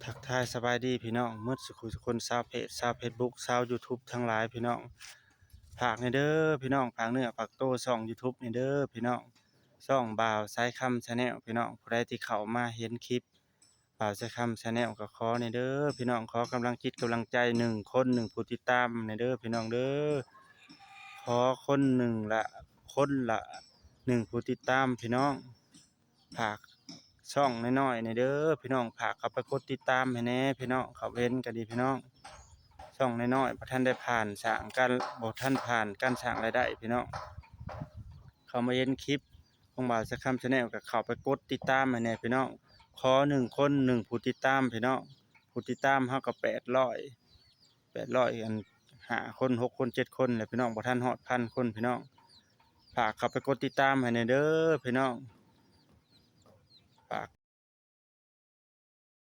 ທັກທາຍສະບາຍດີພີ່ນ້ອງໝົດສູ່ຜູ້ສູ່ຄົນ ຊາວເພຈ ຊາວເຟສບຸກ ຊາວຢູທູບທັງຫຼາຍພີ່ນ້ອງ. ຝາກແດ່ເດີພີ່ນ້ອງ ຝາກເນື້ອຝາກໂຕຊ່ອງຢູທູບແດ່ເດີພີ່ນ້ອງ ຊ່ອງບ່າວສາຍຄຳແຊນແນວພີ່ນ້ອງ. ຜູ້ໃດທີ່ເຂົ້າມາເຫັນຄລິບບ່າວສາຍຄຳແຊນແນວ ກໍຂໍແດ່ເດີພີ່ນ້ອງ ຂໍກຳລັງຈິດກຳລັງໃຈ ໜຶ່ງຄົນໜຶ່ງຜູ້ຕິດຕາມແດ່ເດີພີ່ນ້ອງເດີ. ຂໍຄົນໜຶ່ງລະ ຄົນລະໜຶ່ງຜູ້ຕິດຕາມພີ່ນ້ອງ. ຝາກຊ່ອງນ້ອຍໆແດ່ເດີພີ່ນ້ອງ ຝາກເຂົ້າໄປກົດຕິດຕາມໃຫ້ແດ່ພີ່ນ້ອງ. ເຂົ້າເຫັນກໍດີພີ່ນ້ອງ ຊ່ອງນ້ອຍໆ ບໍ່ທັນໄດ້ຜ່ານສ້າງການ ບໍ່ທັນຜ່ານການສ້າງລາຍໄດ້ພີ່ນ້ອງ. ເຂົ້າມາເຫັນຄລິບຂອງບ່າວສາຍຄຳແຊນແນວ ກໍເຂົ້າໄປກົດຕິດຕາມໃຫ້ແດ່ພີ່ນ້ອງ. ຂໍໜຶ່ງຄົນໜຶ່ງຜູ້ຕິດຕາມພີ່ນ້ອງ. ຜູ້ຕິດຕາມເຮົາກໍແປດຮ້ອຍ ແປດຮ້ອຍອັນ ຫ້າຄົນ ຫົກຄົນ ເຈັດຄົນແຫຼະພີ່ນ້ອງ ບໍ່ທັນຮອດພັນຄົນພີ່ນ້ອງ. ຝາກເຂົ້າໄປກົດຕິດຕາມໃຫ້ແດ່ເດີພີ່ນ້ອງ ຝາກ